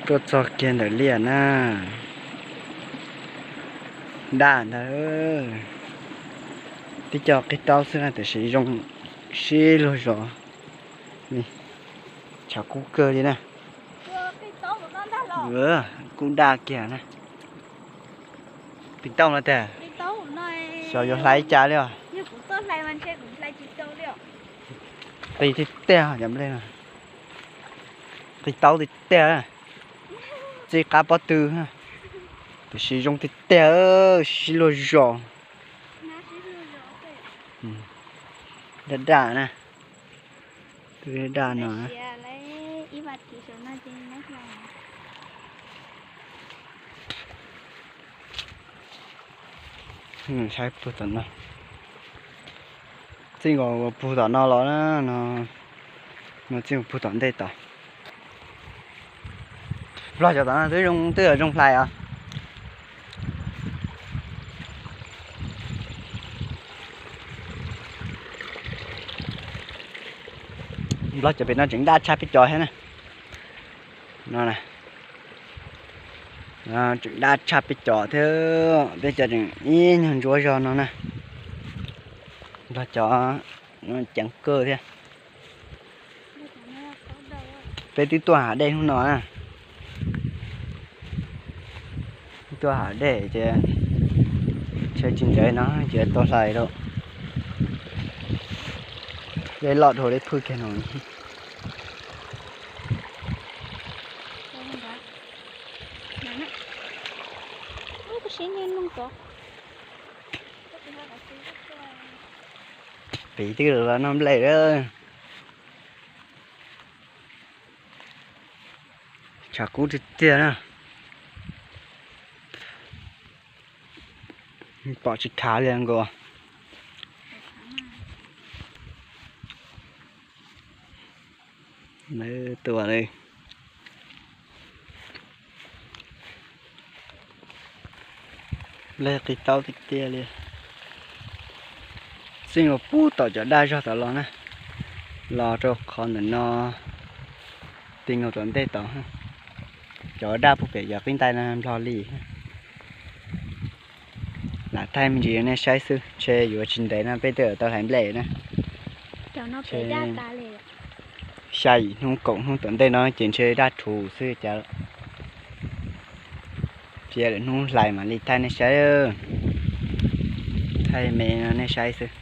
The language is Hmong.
Tuaj txog kiag ntawm liaj na, daj ntag. Tib co qig taub xwb na tiam sis zoo sib luag zos. Tshav kub kawg li na. Kub daj kiag na. Qig taub no tiag. Xyov yuav hlais cas li os. Qig tiag tiag cov nplej no. Qig taub tiag tiag. Txij qab pob tw, tiam sis zoo tiag tiag, sib luag zos. Daj daj na. Twb daj no. Saib puag tom no. Txij nkaus puag tom no los na, no txij nkaus puag tom ntej tod. Nplog cov tom no twb zoo, twb zoo hlais os. Nplog cov pem no tseem daj tshaj peb cov thiab na. No na, tseem daj tshaj peb cov thiab, peb cov tseem ib nyuag ntsuav zog no na. Nplog cov ceev kawg thiab. Peb twb tuaj hav dej hnub no na. Tuaj hav dej ces ntshe tsis ntev no ces tau hlais lawm. Dej loj dhau dej phwj kiag no. Pem twb los noj nplej lawm. Tshav kub tiag tiag na. Pom tsis khav li nkaus. Lawv tuaj lawm. Nplej qig taub tiag tiag li. Txij nkaus puag tom cov daj zog tom los na, los rau qhov ntawm no, txij nkaus tom ntej tod. Cov daj puag pem cov qib ntais no nplog li. Lam thaij me ntsis nej saib xwb, ntshe yuav tsis ntev no peb twb tau hlais nplej na. Xya yim hnub kaum hnub tom ntej no ces ntshe daj rhuv xwb cas. Cia lwm hnub hlais mam li thaij nej saib. Thaij me no nej saib xwb.